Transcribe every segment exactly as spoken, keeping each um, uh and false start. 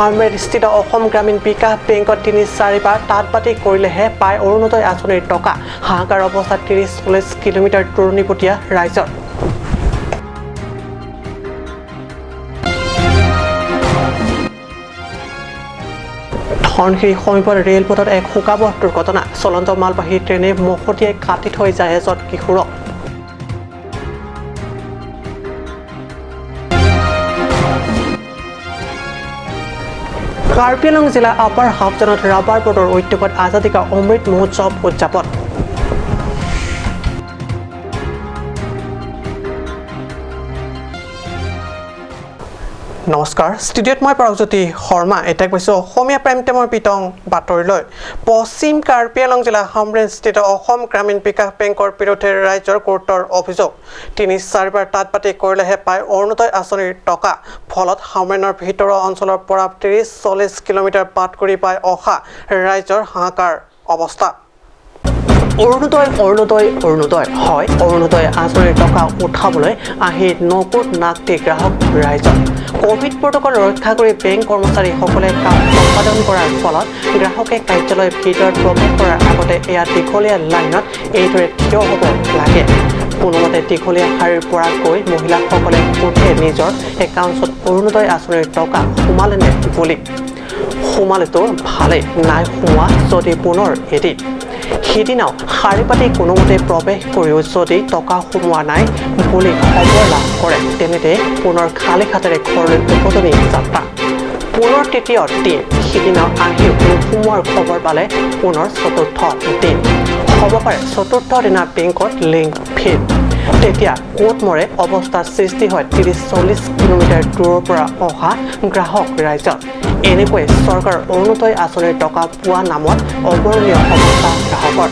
আমৰেলিস্থিত অসম গ্ৰামীণ বিকাশ বেংকত তিনি চাৰিবাৰ তাঁত বাতি কৰিলেহে পায় অৰুণোদয় আঁচনিৰ টকা। হাহাকাৰ অৱস্থাত ত্ৰিশ চল্লিশ কিলোমিটাৰ দূৰণিবতীয়া ৰাইজৰ। ধনশিৰি সমীপত ৰেলপথত এক শোকাবহ দুৰ্ঘটনা। চলন্ত মালবাহী ট্ৰেইনে মহতিয়াই কাটি থৈ যায় এজন কিশোৰক। কাৰ্বি আংলং জিলাৰ আপাৰ হাফলঙত ৰাবাৰ বনৰ উদ্যোগত আজাদী কা অমৃত মহোৎসৱ উদযাপন। নমস্কাৰ, ষ্টুডিঅ'ত মই পৰাগজ্যোতি শৰ্মা। এতিয়া কৈছো অসমীয়া প্ৰাইম টাইমৰ বিতং বাতৰিলৈ। পশ্চিম কাৰ্বি আংলং জিলা হামৰেণস্থিত অসম গ্ৰামীণ বিকাশ বেংকৰ বিৰুদ্ধে ৰাইজৰ গুৰুতৰ অভিযোগ। তিনি চাৰিবাৰ তাঁত বাতি কৰিলেহে পায় অৰুণোদয় আঁচনিৰ টকা। ফলত হামৰেণৰ ভিতৰুৱা অঞ্চলৰ পৰা ত্ৰিশ চল্লিশ কিলোমিটাৰ বাট কৰি পাই অহা ৰাইজৰ হাহাকাৰ অৱস্থা। অৰুণোদয়, অৰুণোদয়, অৰুণোদয়। হয়, অৰুণোদয় আঁচনিৰ টকা উঠাবলৈ আহি নকুত নাকটি গ্ৰাহক ৰাইজৰ। কভিড প্ৰট'কল ৰক্ষা কৰি বেংক কৰ্মচাৰীসকলে কাম সম্পাদন কৰাৰ ফলত গ্ৰাহকে কাৰ্যালয়ৰ ভিতৰত প্ৰৱেশ কৰাৰ আগতে এয়া দীঘলীয়া লাইনত এইদৰে থিয় হ'ব লাগে। কোনোমতে দীঘলীয়া শাৰীৰ পৰা গৈ মহিলাসকলে সোধে নিজৰ একাউণ্টছত অৰুণোদয় আঁচনিৰ টকা সোমালে নে বুলি। সোমালেতো ভালেই, নাই সোমোৱা যদি পুনৰ এটি। সিদিনাও শাৰী পাতি কোনোমতে প্ৰৱেশ কৰিও যদি টকা সোমোৱা নাই বুলি খবৰ লাভ কৰে, তেনেতে পুনৰ খালী হাতেৰে ঘৰলৈ উভতনি যাত্ৰা। পুনৰ তৃতীয় দিন, সিদিনা আহিও নোসোমোৱাৰ খবৰ পালে পুনৰ চতুৰ্থ দিন। হ'ব পাৰে চতুৰ্থ দিনা বেংকত লিংক ফেইল। তেতিয়া কোৰ্ট মৰে অৱস্থাৰ সৃষ্টি হয় ত্ৰিশ চল্লিশ কিলোমিটাৰ দূৰৰ পৰা অহা গ্ৰাহক ৰাইজৰ। এনেকৈ চৰকাৰৰ অৰুণোদয় আঁচনিৰ টকা পোৱা নামত অবৰণীয় অৱস্থা গ্ৰাহকৰ।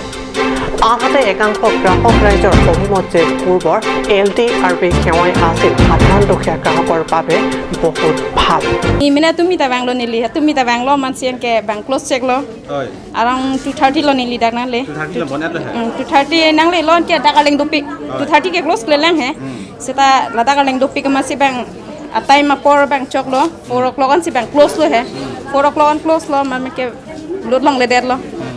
আনহাতে একাংশ গ্ৰাহক ৰাইজৰ অভিমত যে পূৰ্বৰ এল ডি আৰ বি সেৱাই আছিল সাধাৰণ দুখীয়া গ্ৰাহকৰ বাবে বহুত ভাল। Imina tumita bang lo neli, tumita bang lo mansian ke bang close check lo. Oi. Around two thirty lo neli dak nangle. Two thirty lo bonat lo he. Hmm, two thirty nangle lo ke dak arleng dopik. Oi. Two thirty ke close klelang he. Hmm. Seta ladak arleng dopik ke masi bang a time apor bang chok lo, four o'clock ansi bang close lo he. Hmm. Four o'clock an close lo, mame ke lut longledet lo. Hmm.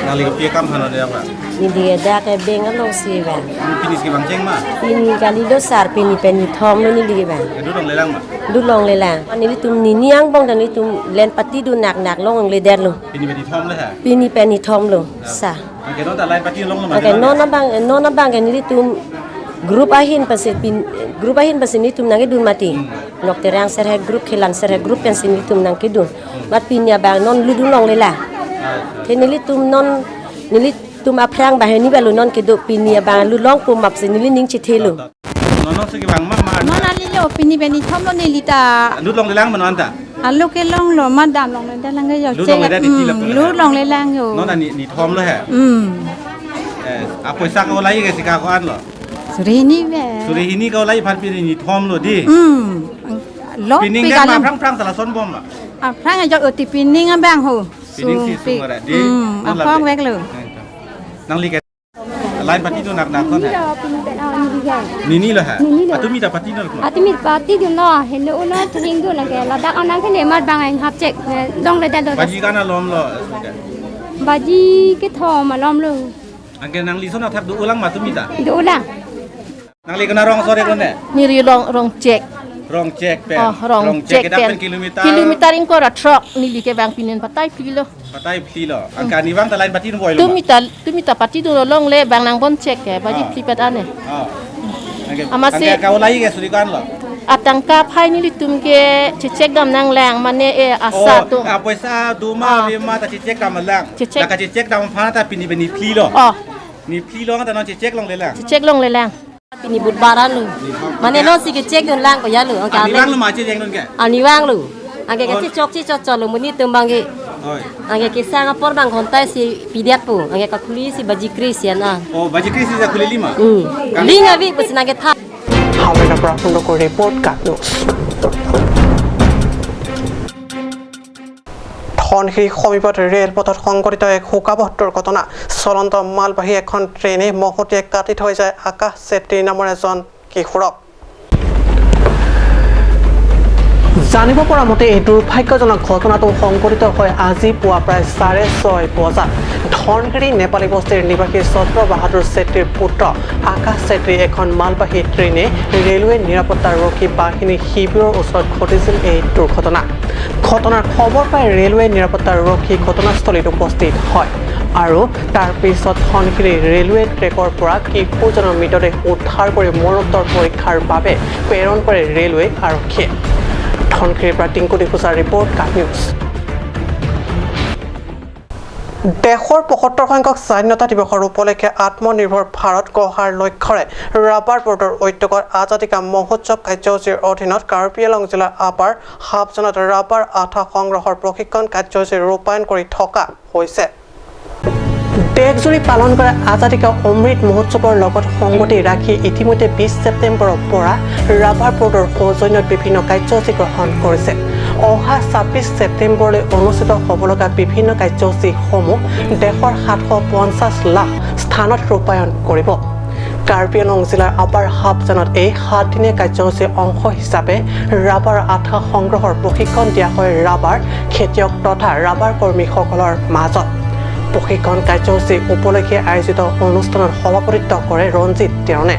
Nangli kopi akam hano de apa? Neli dak ke bank alongsi bang. Pini si bang cheng ma? Pini kalilo sir, pini pen nithom lo neli ke bang. Lut longlelang ma? Lut longlelang. Nelitum nini angbong ta nelitum line pati dun nak nak longledetlo. Pini pen nithom le ha? Pini pen nithom lo, ah, sir. Anke non ta line pati long lo ma? Anke non abang, non abang ke nelitum group ahin pensi pin, group ahin pensi nelitum nangkedun mati. Hmm. Nok Terang Serhet group, Khilang Serhet group pensi nelitum nangkedun. Hmm. Mat pini abang non lut dun longlelang. Ah, ah. Te nelitum non, nelitum aphrang banghini balo non kedo, pini abang lut longpo ma pusi neli ning chethelo. Non non si ke bang ma ma. Non alilo, pini pen nithom lo neli ta. Lut longlelang ma non ta? Alo ke longlo, ma dam longlelang ke yo. Lut longlelang, hmm, lut longlelang yo. Non ani nithom lo he. Hmm. Eh, apoisa ko lai ke si ka ko-an lo? Suri hini be. Suri hini ko lai aphan pini nithom lo di. Hmm. Lo pining pi dam ma kalang. Aphrang aphrang ta lason bom ma? Aphrang ajok oti pining abang ho. Pining si sung pi. Sung ara di. Hmm, non la aphrang be. Vek lo. Nangli ke line pati dun nak nak ton he? Nini lo, pini pen, ah, nini lo. Nini lo ha? Nini lo. Atumi ta pati dun lo? Atumi pati dun lo, heno uno tuning dun lagi. Ladak anang ke nemat bang ain hap check, eh, longledetlo. Baji kana lom lo? Baji kethom alom lo. Anke nangli son athak do-olang ma tumi ta? Do-olang. Nangli kena rong sore kone? Neli rong, Rongchek. Rongchek pen. Oh, Rongchek. Rongchek ke dak pen pen kilometer? Kilometer ingkoi ra throk, neli ke bang pini pen patai phli lo. Patai phli lo. Angka ni bang ta line pati nang boi lo. Tumi ta, tumi ta pati dun longle bang nang bon check ke, baji, ah, phli pet ane. Ah. Angke, amatsi angke ka ulai ke suri ko-an lo? Atangka aphai nelitum ke chechek dam nanglang, mane e asa, oh, atum. Apoisa do ma, ah, ave ma ta chechek dam lang. Chechek. La kachechek dam aphan ta pini pen ni phli lo. Oh. Ni phli lo ta non chechek longlelang. Chechek longlelang. Pini budbar lo. Mane non si kechek dun lang ko ya lo. Angke ani vang lo ma chechek dun ke? Ani vang lo. Angke, oh, kechechok chechok chok lo monit atum bang ke. Oi. Angke kesang apor bang ghonta si pidiat po. Angke kakhuli si baji kre-isi an. Oh, baji kre-isi si khuli lima? Hmm. Kan? Ling avi pusi nangketha. হাওৰাৰ পৰা সুন্দৰকৈ ৰিপৰ্ট, কাট নিউজ। ধনশিৰি সমীপত ৰেলপথত সংঘটিত এক শোকাবহ দুৰ্ঘটনা। চলন্ত মালবাহী এখন ট্ৰেইনে মহতিয়াই কাটি থৈ যায় আকাশ চেত্ৰী নামৰ এজন কিশোৰক। জানিব পৰা মতে, এই দুৰ্ভাগ্যজনক ঘটনাটো সংঘটিত হয় আজি পুৱা প্ৰায় চাৰে ছয় বজাত। ধনশিৰি নেপালী বস্তিৰ নিবাসী ছত্ৰ বাহাদুৰ চেত্ৰীৰ পুত্ৰ আকাশ চেত্ৰী এখন মালবাহী ট্ৰেইনে ৰেলৱে নিৰাপত্তাৰক্ষী বাহিনী শিবিৰৰ ওচৰত ঘটিছিল এই দুৰ্ঘটনা। ঘটনাৰ খবৰ পাই ৰেলৱে নিৰাপত্তাৰক্ষী ঘটনাস্থলীত উপস্থিত হয় আৰু তাৰ পিছত ধনশিৰি ৰেলৱে ট্ৰেকৰ পৰা কিশোৰজনৰ মৃতদেহ উদ্ধাৰ কৰি মৰণোত্তৰ পৰীক্ষাৰ বাবে প্ৰেৰণ কৰে ৰেলৱে আৰক্ষীয়ে। ধনশিৰিৰ পৰা টিংকু ডিফুজাৰ ৰিপৰ্ট, কাট নিউজ। দেশৰ পঁসত্তৰ সংখ্যক স্বাধীনতা দিৱসৰ উপলক্ষে আত্মনিৰ্ভৰ ভাৰত গঢ়াৰ লক্ষ্যৰে ৰাবাৰ বৰ্ডৰ উদ্যোগত আজাদী কা মহোৎসৱ কাৰ্যসূচীৰ অধীনত কাৰ্বি আংলং জিলাৰ আপাৰ হাফলঙত ৰাবাৰ আঠা সংগ্ৰহৰ প্ৰশিক্ষণ কাৰ্যসূচী ৰূপায়ণ কৰি থকা হৈছে। দেশজুৰি পালন কৰা আজাদী কা অমৃত মহোৎসৱৰ লগত সংগতি ৰাখি ইতিমধ্যে বিশ ছেপ্টেম্বৰৰ পৰা ৰাবাৰ বৰ্ডৰ সৌজন্যত বিভিন্ন কাৰ্যসূচী গ্ৰহণ কৰিছে। অহা ছাব্বিশ ছেপ্টেম্বৰলৈ অনুষ্ঠিত হ'ব লগা বিভিন্ন কাৰ্যসূচীসমূহ দেশৰ সাতশ পঞ্চাশ লাখ স্থানত ৰূপায়ণ কৰিব। কাৰ্বি আংলং জিলাৰ আপাৰ হাফলঙত এই সাতদিনীয়া কাৰ্যসূচীৰ অংশ হিচাপে ৰাবাৰ আঠা সংগ্ৰহৰ প্ৰশিক্ষণ দিয়া হয় ৰাবাৰ খেতিয়ক তথা ৰাবাৰ কৰ্মীসকলৰ মাজত। প্ৰশিক্ষণ কাৰ্যসূচী উপলক্ষে আয়োজিত অনুষ্ঠানত সভাপতিত্ব কৰে ৰঞ্জিত তেৰণে।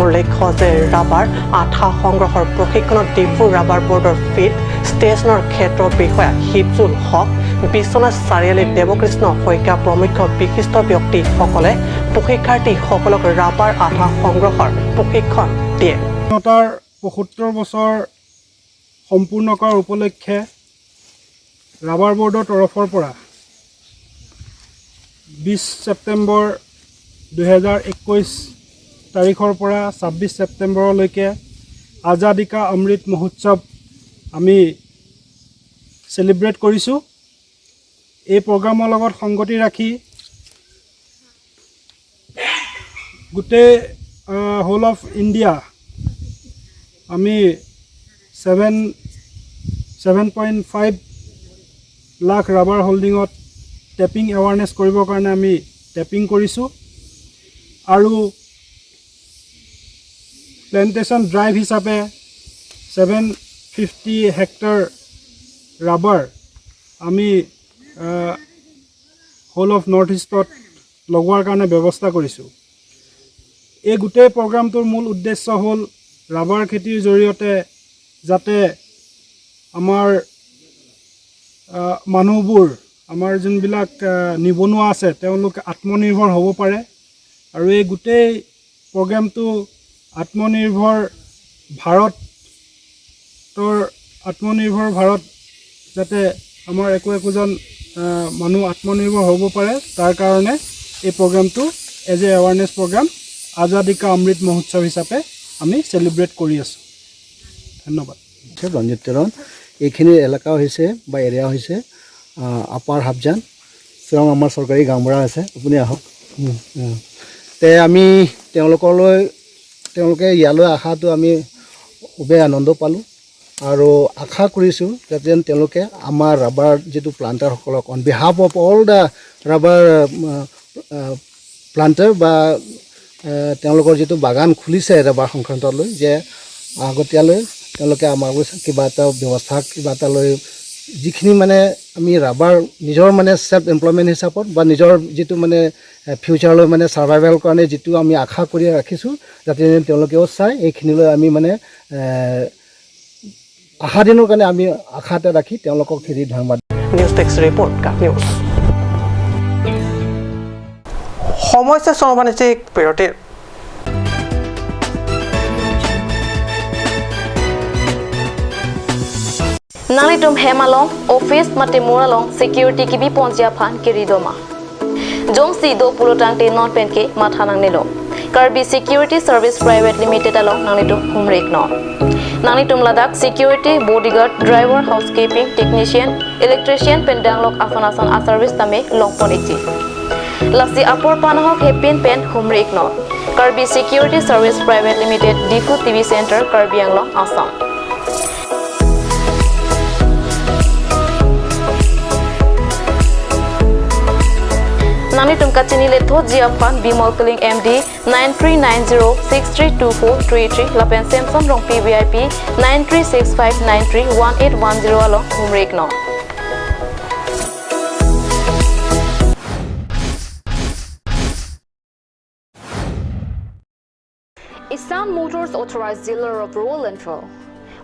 উল্লেখ্য যে ৰাবাৰ আঠা সংগ্ৰহৰ প্ৰশিক্ষণত ডিফু ৰাবাৰ বৰ্ডৰ ফিল্ড ষ্টেচনৰ ক্ষেত্ৰ বিষয়া হিফজুল হক, বিশ্বনাথ চাৰিআলিৰ দেৱকৃষ্ণ শইকীয়া প্ৰমুখ্য বিশিষ্ট ব্যক্তিসকলে প্ৰশিক্ষাৰ্থীসকলক ৰাবাৰ আঠা সংগ্ৰহৰ প্ৰশিক্ষণ দিয়ে। স্বাধীনতাৰ পঁসত্তৰ বছৰ সম্পূৰ্ণ কৰাৰ উপলক্ষে ৰাবাৰ বৰ্ডৰ তৰফৰ পৰা বিশ ছেপ্টেম্বৰ দুহেজাৰ একৈছ তাৰিখৰ পৰা ছাব্বিছ ছেপ্টেম্বৰলৈকে আজাদী কা অমৃত মহোৎসৱ আমি চেলিব্ৰেট কৰিছোঁ। এই প্ৰগ্ৰামৰ লগত সংগতি ৰাখি গোটেই হোল অফ ইণ্ডিয়া আমি seven seven point five lakh rubber হোল্ডিঙত টেপিং এৱাৰনেছ কৰিবৰ কাৰণে আমি টেপিং কৰিছোঁ আৰু প্লেণ্টেশ্যন ড্ৰাইভ হিচাপে ছেভেন ফিফটি হেক্টৰ ৰাবাৰ আমি হোল অফ নৰ্থ ইষ্টত লগোৱাৰ কাৰণে ব্যৱস্থা কৰিছোঁ। এই গোটেই প্ৰগ্ৰামটোৰ মূল উদ্দেশ্য হ'ল ৰাবাৰ খেতিৰ জৰিয়তে যাতে আমাৰ আহ, মানুহবোৰ, আমাৰ যোনবিলাক আহ, নিবনুৱা আছে, তেওঁলোক আত্মনিৰ্ভৰ হ'ব পাৰে। আৰু এই গোটেই প্ৰগ্ৰামটো আত্মনিৰ্ভৰ ভাৰতৰ, আত্মনিৰ্ভৰ ভাৰত যাতে আমাৰ একো একোজন আহ, মানুহ আত্মনিৰ্ভৰ হ'ব পাৰে, তাৰ কাৰণে এই প্ৰগ্ৰামটো এজ এ এৱাৰনেছ প্ৰগ্ৰাম আজাদী কা অমৃত মহোৎসৱ হিচাপে আমি চেলিব্ৰেট কৰি আছোঁ। ধন্যবাদ। হৈছে ৰঞ্জিত তেৰণ। এইখিনি এলেকা হৈছে বা এৰিয়া হৈছে, আহ, আপাৰ হাফলং। তেওঁ আমাৰ চৰকাৰী গাঁওবুঢ়া আছে, আপুনি আহক। উম, উম। তে আমি তেওঁলোকলৈ, তেওঁলোকে ইয়ালৈ অহাটো আমি খুবেই আনন্দ পালোঁ আৰু আশা কৰিছোঁ যাতে তেওঁলোকে আমাৰ ৰাবাৰ যিটো প্লাণ্টাৰসকলক, on behalf of all the rubber, আহ, আহ, প্লাণ্টাৰ বা আহ, তেওঁলোকৰ যিটো বাগান খুলিছে ৰাবাৰ সংক্ৰান্তলৈ, যে আগতীয়ালৈ তেওঁলোকে আমাক কিবা এটা ব্যৱস্থা, কিবা এটা লৈ, যিখিনি মানে আমি ৰাবাৰ নিজৰ মানে ছেল্ফ এমপ্লয়মেণ্ট হিচাপত বা নিজৰ যিটো মানে ফিউচাৰলৈ মানে ছাৰ্ভাইভেল কাৰণে যিটো আমি আশা কৰি ৰাখিছোঁ, যাতে তেওঁলোকেও চায়, এইখিনিলৈ আমি মানে এ, অহা দিনৰ কাৰণে আমি আশা এটা ৰাখি তেওঁলোকক হেৰি ধন্যবাদ। নিউজ ডেস্ক ৰিপৰ্ট, কাট নিউজ। সময় হৈছে চমবানিচিক বিৰতিৰ। Nanglitum hem along, office mate mur along security kebi ponji aphan kiri doma. Jongsi do pulo tangte non penke matha nangnelo. Karbi Security Service Private Limited along nanglitum humri iknon. Nanglitum ladak security, bodyguard, driver, housekeeping, technician, electrician pen danglok ason ason a-service tame longpon ikji. Lasi apor panahok hepin pen humri iknon. Karbi Security Service Private Limited, Diphu T V Center, Karbi Anglong, Assam. Nanglitum kachini lethoji aphan Bimol Killing M D nine three nine zero six three two four three three lapen Samson Rongpi V I P nine three six five nine three one eight one zero along humri iknon. Isan Motors authorized dealer of Royal Enfield.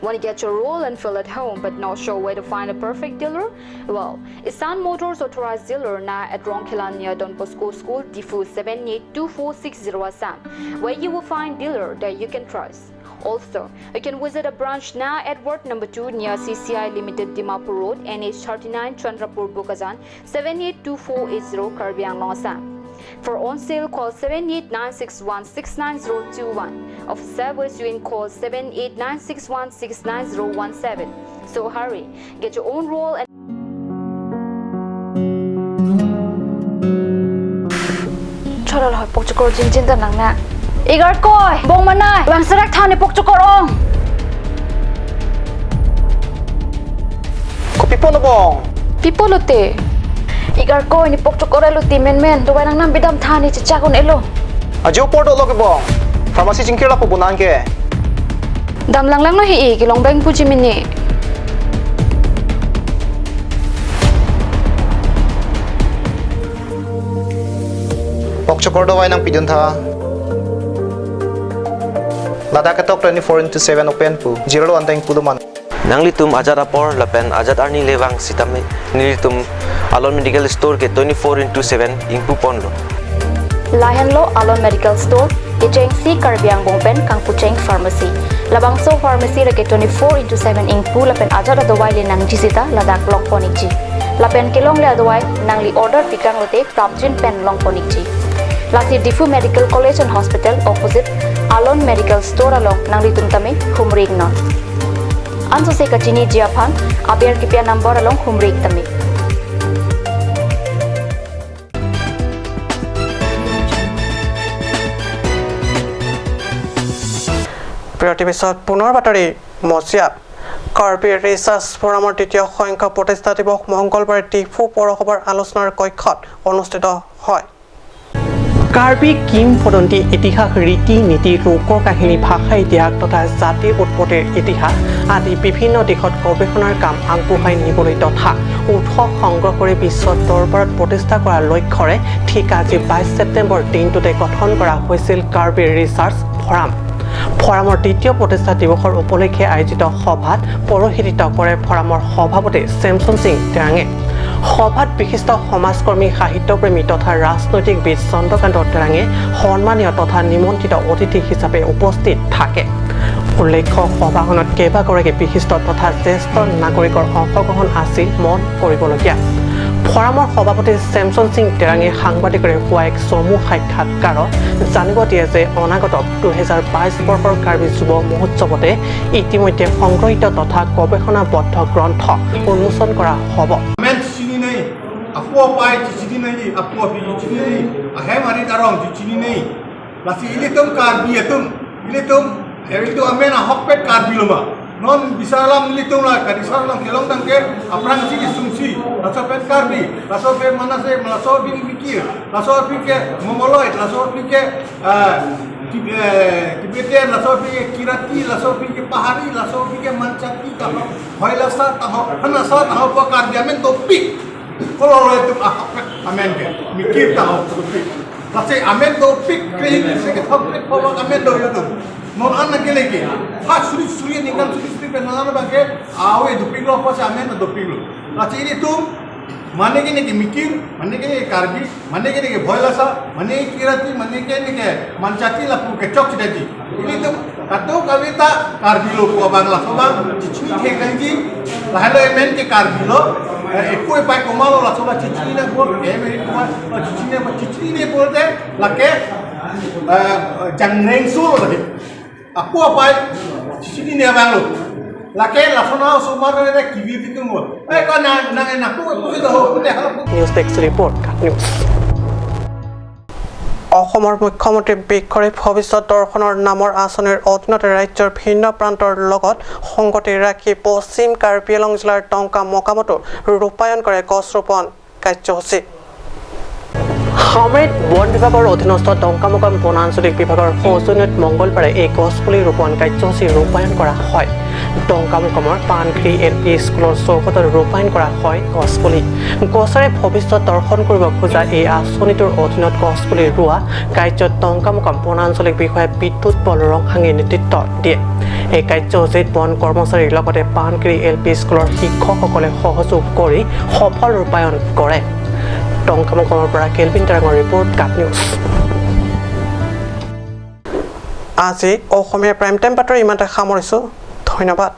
Want to get your Royal Enfield at home but not sure where to find a perfect dealer? Well, Isan Motors authorized dealer now at Rongkhela near Don Bosco School, Diphu seven eight two four six zero Assam, where you will find dealer that you can trust. Also, you can visit a branch now at Ward number two near C C I Limited, Dimapur Road, N H thirty-nine, Chandrapur, Bokajan, seven eight two four eight zero, Karbi Anglong, Assam. For on sale, call seven eight nine six one six nine zero two one. Of service, you can call seven eight nine six one six nine zero one seven. So hurry, get your own Royal and Cholol hoi pokchokor jinjin ta nang na. Igarkoi, bong manai, bang serak than ni pokchokor ong. Kopi pon bong? Pi pulote? Igarkoi, ne pokchokor elo ti menmen, dovai nangnam bidam than ni chechak un-elo. Ajo apor dolo ke bong. Pharmacy chingkir lapu bonang ke. Dam langlanglo hi, kelong bang puji mini. Pokchokor dovai nangpidun tha. Ladak ketok twenty-four into seven open pu. Jirlo anteng pulo man. Nanglitum ajat apor lapen ajat arni le vang sitame nelitum Alon Medical Store ke twenty-four into seven ingpu ponlo. Lahenlo Alon Medical Store, kechengsi Karbi Anglong pen kangpucheng pharmacy. Labangso pharmacy lake twenty-four into seven ingpu lapen ajat adovai le nangji sita ladak long pon ikji. Lapen kelongle adovai nangli order pikang lote prapjin pen long pon ikji. Lasi Diphu Medical College and Hospital opposite Alon Medical Store along nanglitum tame humri iknon. Ansose kachiniji aphan aber kipi a-number along humri ik tame. বিৰতিৰ পিছত পুনৰ বাতৰি মজিয়াত। কাৰ্বি ৰিচাৰ্চ ফৰামৰ দ্বিতীয় সংখ্যক প্ৰতিষ্ঠা দিৱস মংগলবাৰে ডিফু পৌৰসভাৰ আলোচনাৰ কক্ষত অনুষ্ঠিত হয়। কাৰ্বি কিংবদন্তি, ইতিহাস, ৰীতি নীতি, লোককাহিনী, ভাষা ইতিহাস তথা জাতিৰ উৎপত্তিৰ ইতিহাস আদি বিভিন্ন দিশত গৱেষণাৰ কাম আগবঢ়াই নিবলৈ তথা উৎস সংগ্ৰহ কৰি বিশ্ব দৰবাৰত প্ৰতিষ্ঠা কৰাৰ লক্ষ্যৰে ঠিক আজি বাইছ ছেপ্টেম্বৰ দিনটোতে গঠন কৰা হৈছিল কাৰ্বি ৰিচাৰ্চ ফৰাম। ফৰামৰ দ্বিতীয় প্ৰতিষ্ঠা দিৱসৰ উপলক্ষে আয়োজিত সভাত পৌৰোহিত্য কৰে ফৰামৰ সভাপতি ছেমছন সিং তেৰাঙে। সভাত বিশিষ্ট সমাজকৰ্মী, সাহিত্যপ্ৰেমী তথা ৰাজনৈতিকবিদ চন্দ্ৰকান্ত তেৰাঙে সন্মানীয় তথা নিমন্ত্ৰিত অতিথি হিচাপে উপস্থিত থাকে। উল্লেখ্য, সভাখনত কেইবাগৰাকী বিশিষ্ট তথা জ্যেষ্ঠ নাগৰিকৰ অংশগ্ৰহণ আছিল মন কৰিবলগীয়া। ফৰামৰ সভাপতি ছেমছন সিং তেৰাঙে সাংবাদিকৰে হোৱা এক চমু সাক্ষাৎকাৰত জানিব দিয়ে যে অনাগত দুহেজাৰ বাইছ বৰ্ষৰ কাৰ্বি যুৱ মহোৎসৱতে ইতিমধ্যে সংগ্ৰহিত তথা গৱেষণাবদ্ধ গ্ৰন্থ উন্মোচন কৰা হ'ব। Amen chini nai, apo apai chini nai, apo api chini nai, ahem arit arong chini nai. Lasi ilitum Karbi atum, ilitum, eh, ilitum amen ahokpet Karbi lo ma. Non bisa alam ilitum la, kadi bisa alam kelong tangke, aphrangsi kesungsi, laso pen Karbi, laso pen Manase, laso pen Mikir, laso pen ke Mongoloid, laso pen ke, eh, Tib-, eh, Tibetan, laso pen ke Kirati, laso pen ke Pahari, laso pen ke Manchati, taho, Hoilasa, taho, Hanasa, taho, pa Karbi amen dopik. Kolo lo itum ah, amen ke, Mikir taho, dopik. Lasi amen dopik, kre hini si kethom kre pho bang amen do itum. Non an nang kele ke. Ha suri suri ningkan suri suri pen non an bang ke. Awe dopik lo pho si amen dopik lo. Lasi ilitum. Mane ke neke Mikir, mane ke neke Karbi, mane ke neke Bhoilasa, mane ke Kirati, mane ke neke Manchati lapu kechok chidaji. Ilitum kadokave ta Karbi lo pu abang laso abang, chichini thek nangji, lahelo amen ke Karbi lo, eh, epo epai komat lo laso la chichini nang bol, eh, amen komat, la chichini nang bol, chichini nang bol te, lake, eh, jangrengso lo lake. Apo apai, chichini nang abang lo. Lake laso na osomar le kivi bitung lo. Eh, ko na, na, na, ko, ko, ko, ko, ko, ko, ko, News Desk Report, News। অসমৰ মুখ্যমন্ত্ৰী বৃক্ষৰে ভৱিষ্যত দৰ্শনৰ নামৰ আঁচনিৰ অধীনত ৰাজ্যৰ ভিন্ন প্ৰান্তৰ লগত সংগতি ৰাখি পশ্চিম কাৰ্বি আংলং জিলাৰ টংকা মকামতো ৰূপায়ণ কৰে গছ ৰোপণ কাৰ্যসূচী। সামৰিত বন বিভাগৰ অধীনস্থ টংকামুকাম বনাঞ্চলিক বিভাগৰ সৌজন্যত মংগলবাৰে এই গছপুলি ৰোপণ কাৰ্যসূচী ৰূপায়ণ কৰা হয়। টংকামুকামৰ পানখৰি এল পি স্কুলৰ চৌহদত ৰূপায়ণ কৰা হয় গছপুলি। গছৰে ভৱিষ্যত দৰ্শন কৰিব খোজা এই আঁচনিটোৰ অধীনত গছপুলি ৰোৱা কাৰ্যত টংকামুকাম বনাঞ্চলিক বিষয়া বিদ্যুৎ বলৰংহাঙে নেতৃত্ব দিয়ে। এই কাৰ্যসূচীত বন কৰ্মচাৰীৰ লগতে পানখৰি এল পি স্কুলৰ শিক্ষকসকলে সহযোগ কৰি সফল ৰূপায়ণ কৰে। টংকামুকামৰ পৰা কেলভিন তেৰাঙৰ ৰিপৰ্ট, কাট নিউজ। আজি অসমীয়া প্ৰাইম টাইম বাতৰি ইমানতে সামৰিছো। ধন্যবাদ।